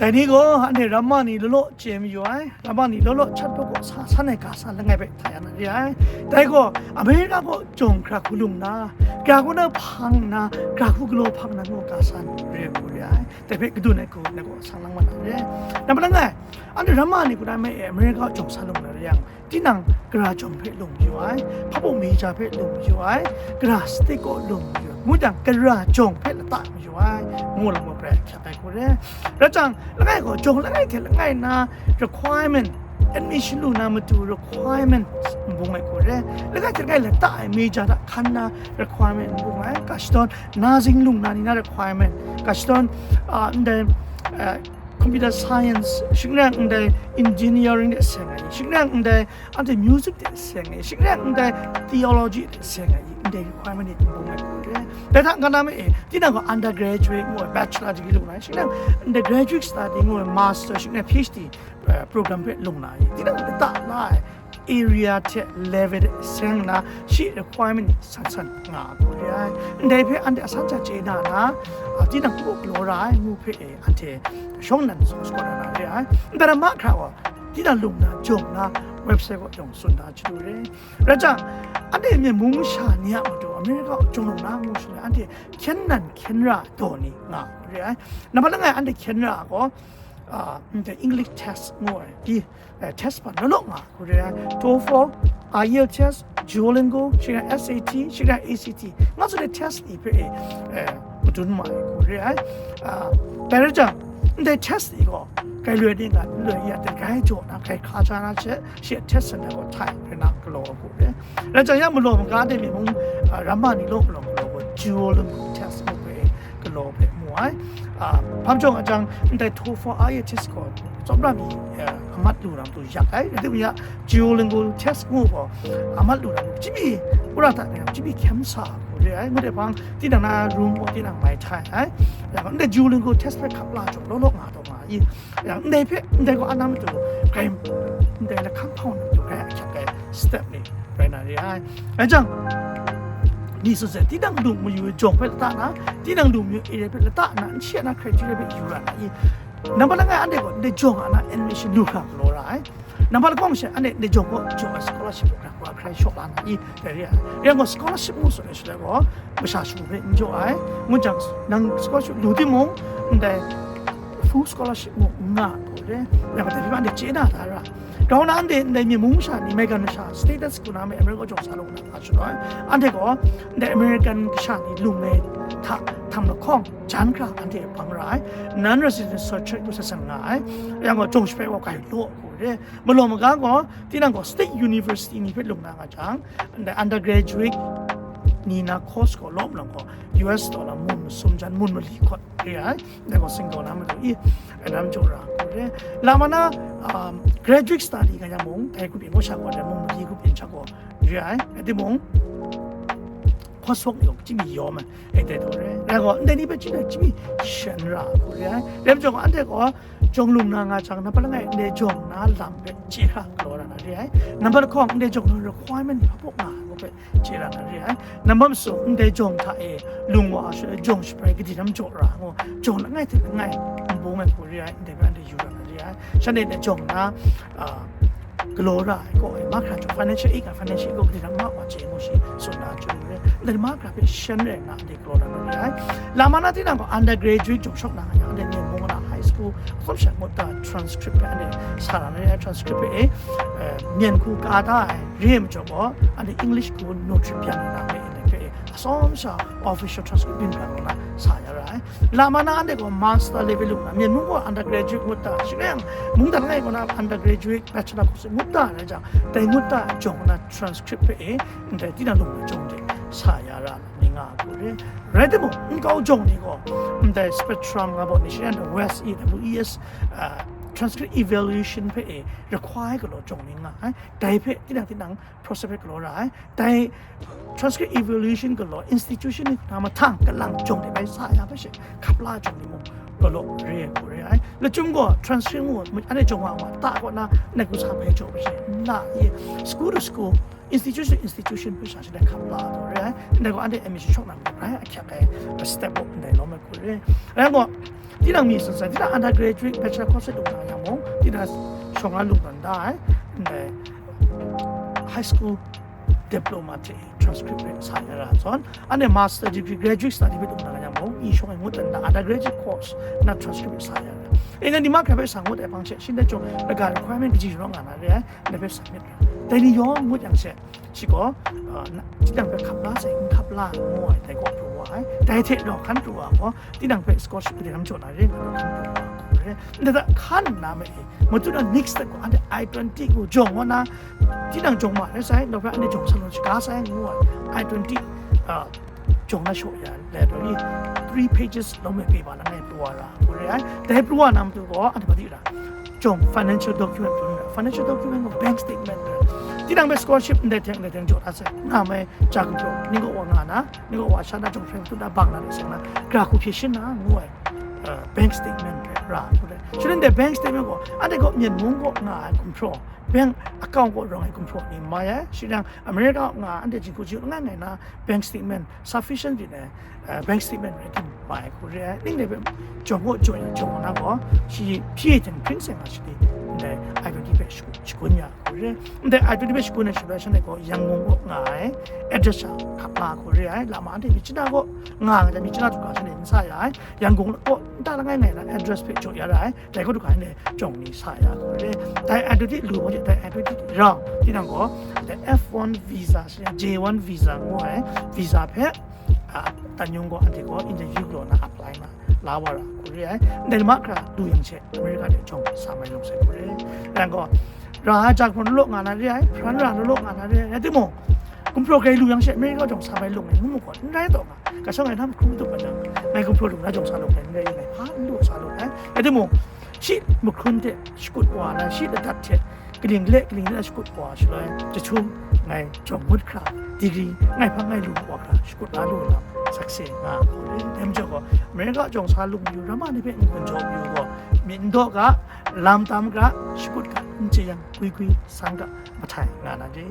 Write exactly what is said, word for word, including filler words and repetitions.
Dai ni gaw anhte ramma ni law law chye mayu ai, ramma ni law law chat pawk kaw sa san ai ga sa langai bai hta ya na re ai. Dai gaw America kaw jawng hkra hku lung na, gara kaw na hpang na, gara hku galaw hpang na ngu ga sa re mu re ai. Dai hpe kadun ai hku na gaw sang lang mat na re ai. Nampat langai, anhte ramma ni hku na me e America kaw jawng sa lung na re yang, tinang gara jawng hpe lung mayu ai, hpa baw meja hpe lung mayu ai, gara state kaw lung mayu ai, ngu jang gara jawng hpe lata mayu ai, ngu lam gaw prai hkyak ai hku re. Rai jang, langai gaw, jawng langai hte langai na requirement, admission lu na matu requirement n bung ai hku re. Langai hte langai lata ai meja hta hkan na requirement n bung ai, ga shadawn nursing lung na ni na requirement, ga shadawn, ah, ndai, ah, computer science, shing rai yang ndai engineering de seng ai, shing rai yang ndai anhte music de seng ai, shing rai yang ndai theology de seng ai, ndai requirement ni n bung ai hku re. Dai hta n-ga na me e, tinang gaw undergraduate ngu ai, bachelor degree lu na, shing rai yang ndai graduate study ngu ai, master, shing rai yang P H D, eh, program hpe lung na ai, tinang lata la ai area hte level de seng na, shi requirement ni san san nga ai hku re ai. Ndai hpe anhte asan hta chye na na, a, tinang hku galaw ra ai ngu hpe e, anhte shawng nnan sa shaga na na re ai. Ndai ram mahkra gaw, tinang lung na, jawng na, website kaw jawng tsun da chyalu re. Rai jang, anhte Myen mung masha ni a matu America kaw jawng lung na ngu shaloi, anhte hkyen nan hkyen ra daw ni nga ai hku re ai. Nampat langai anhte hkyen ra gaw, a, ndai English test ngu ai, di, eh, test hpan law law nga ai hku re ai. TOEFL, I E L T S, Duolingo, shing rai S A T, shing rai A C T, nga tsun ai test ni hpe e, eh, madun ma ai hku re ai. A, dai rai jang, ndai test ni gaw, grai loi ni nga, loi ya de, grai jaw na, grai hka ja na she, shi a test center gaw htai rai na galaw ai hku re. Rai jang, ya malaw maga de mi mung, a, ramma ni law galaw galaw gaw, Duolingo test ngu hpe e, galaw hpe mu ai. A, hpa majaw nga jang, ndai TOEFL I E L T S gaw, tsawmra mi, eh, a mat lu na matu yak ai. Rai timung ya, Duolingo test ngu gaw, a mat lu na matu, chyinghpi, wora hta na yang, chyinghpi hkyem sa hku re ai. Ngut ai hpang, tinang na room gaw tinang mai htai ai. Ya, ndai Duolingo test hpe hkap la jawng, law law nga taw nga i. Ya, ndai hpe, ndai gaw a na matu, grai, ndai lahkang hpang na matu, grai ahkyak ai step ni rai na re ai. Rai jang, ni sat sat, tinang lung mayu jawng hpe lata na, tinang lung mayu area hpe lata na, n shya na criteria hpe yu ra na i. Nampat langai anhte gaw, ndai jawng a na admission lu hkra galaw ra ai. Nampat lahkawng she, anhte ndai jawng gaw, jawng ai scholarship hkra, hkra shaw la na i, dai re ai. Rai yang gaw, scholarship ngu tsun ai shaloi gaw, masha shagu hpe n jaw ai. Ngu jang, nang scholarship lu timung, ndai full scholarship ngu n nga ai hku re. Yang gaw, dai hpe anhte chye na da ra. Grau na anhte ndai Myen mung masha ni, American masha, status hku na me America jawng sa lung na hta shaloi, anhte gaw ndai American kasha ni lung ai hta htam lahkawng, jan hkra anhte bang ra ai, non-resident search rate ngu san san nga ai, yang gaw jawng shaprai wa grai law hku re. Malaw maga gaw, tinang gaw state university ni hpe lung na nga jang, ndai undergraduate ni na course gaw lawm lang gaw, U S dollar mun masum jan mun mali hkawt re ai. Dai gaw singdaw na matu i, ai lam jaw ra hku re. Lama na, um, graduate study nga yang mung, dai grup e gaw sha gaw, dai mung mali grup e sha gaw re ai. Rai timung, coursework ni gaw chyinghpi yawm ai, e dai taw re. Dai gaw, ndai ni hpe chyinghpi, chyinghpi shan ra hku re ai. Rai majaw gaw, anhte gaw, jawng lung na nga jang, nampat langai ndai jawng na lam hpe chye hkra galaw ra na re ai. Nampat lahkawng, ndai jawng na requirement ni hpa baw nga ai gaw hpe chye ra na re ai. Nambat masum, ndai jawng hta e lung wa ai shaloi, jawng shaprai gadi lam jaw ra ngu, jawng langai hte langai n bung ai hku re ai, ndai hpe anhte yu ra na re ai. Shanhte ndai jawng na, a, galaw ra ai kaw e, mahkra jawng financial aid nga, financial aid gaw gadi lam ma wa chye ngu shi tsun na chyu re. Ndai mahkra hpe shan rai nna, anhte galaw ra na re ai. Lama na tinang gaw undergraduate jawng shawk na nga yang, anhte Myen mung na high school, atsawm sha ngut da transcript hpe anhte sa ra na re ai, transcript hpe e, eh, Myen hku ka da ai, re ai majaw gaw, anhte English hku notary byan na me ndai hpe e, atsawm sha official transcript byin bran ngu na sa ya ra ai. Lama na anhte gaw master level lu na, Myen mung gaw undergraduate ngut da, shing rai yang, mungdan langai gaw na undergraduate, bachelor course ngut da rai jang, dai ngut da jawng na transcript hpe e, ndai tinang lung na jawng de sa ya ra ni nga ai hku re. Rai timung, nkau jawng ni gaw, ndai spectrum nga baw ni, shing rai yang West E, W E S, ah, transcript evaluation hpe e require galaw jawng ni nga ai. Dai hpe tinang tinang process hpe galaw ra ai. Dai transcript evaluation galaw institution ni hta mahtang kalang jawng ni bai sa ya hpe she, hkap la jawng ni mung galaw re ai hku re ai. Lachyum gaw transcript mung anhte jawng wa wa ta kaw na, nai hku sa bai jaw hpe she, n la i, school to school, institution institution hpe sha shi dai hkap la taw re ai, ndai gaw anhte admission shawk na marai ahkyak ai step baw ndai lawm ai hku re. Rai gaw, tinang mi tsun sai, tinang undergraduate bachelor course hpe lung na yang mung, tinang shawng na lung na da ai, ndai high school diploma hte transcript hpe sa ya ra zawn, anhte master degree, graduate study hpe lung na yang mung, i shawng ai ngut dan da, undergraduate course na transcript hpe sa ya ra. E na ni ma hkra hpe sa ngut ai hpang she, shin dai chyawm, laga requirement kaji rawng nga na re ai, ndai hpe submit ra. Dai ni yawng ngut yang she, shi gaw, uh, na, tinang hpe hkap la sai, n hkap la ngu ai, dai gaw pru wa ai. Dai hte rau hkan pru wa gaw, tinang hpe scholarship hte lam jaw na re, ngu hkan pru wa ai. Ndai hta hkan nna ma e, matu na next step gaw, anhte I twenty gaw jawng wa na, tinang jawng ma re sai, nau hpe anhte jawng sa law shaga sai ngu ai. I twenty, uh, jawng na shaw ya, le, doi three pages lawm e, paper langai pru wa ra, ngu re ai. Dai pru wa na matu gaw, anhte hpa di ra. Jawng financial document pru ra. Financial document gaw bank statement ra. Tinang hpe scholarship ndai teng, ndai teng jaw da sai. Nga mai, ja gumhpraw, ni gaw wa nga na, ni gaw wa sha na, jawng hprai matu na, bang na, ni seng na, gra hku hpye shin na, ngu ai, uh, bank statement ra, ngu re. Shi len dai bank statement gaw, anhte gaw Myen mung gaw nga ai gumhpraw, bank account gaw rawng ai gumhpraw ni mai ai. Shi yang America nga anhte jinghku jinghku langai ngai na bank statement sufficient byin ai, uh, bank statement rai tim mai ai hku re ai. Ning dai hpe jawng gaw jaw yang jawng na gaw, shi hpyi hte hpring seng nga shi ni, ndai I twenty hpe shagun, shagun ya ai hku re. Ndai I twenty hpe shagun ai shaloi, shanhte gaw Yangon gaw nga ai address sha hkap la ai hku re ai. Lama anhte Myitkyina gaw nga nga jang, Myitkyina du ga shanhte n sa ya ai. Yangon gaw nta langai ngai na address hpe jaw ya ra ai. Dai gaw du ga shanhte jawng ni sa ya ai hku re. Dai I twenty lu gaw, dai I twenty rau, tinang gaw, dai F one visa, J one visa ngu ai visa hpe, a, tanyung gaw anhte gaw interview galaw na apply na la wa ra hku re ai. Ndai mahkra lu yang she, America de jawng sa mai lung sai hku re. Yang gaw, ra ai ja hpun law nga na re ai, hpran ra law nga na re ai. Rai timung, gumhpraw grai lu yang she, America jawng sa mai lung ai, ngu mu gaw, n rai taw nga. Ga shawng ngai hta mahkrum tup ma jang, ngai gumhpraw lu na jawng sa lung ai, n rai ngai hpa n lu sa lung ai. Rai timung, shi mahkrum hte shakut wa na, shi ladat hte kaning le kaning le shakut wa shaloi, jahtum ngai jawng ngut hkra, degree ngai hpang ngai lu wa hkra shakut la lu lam sakse nga ai hku re. Dai majaw gaw, America jawng sa lung yu, ramma ni hpe n-gun jaw yu gaw, myit n daw ga, lam tam ga, shakut ga, n chye yang, gwi gwi sang ga, mahtai nga na re.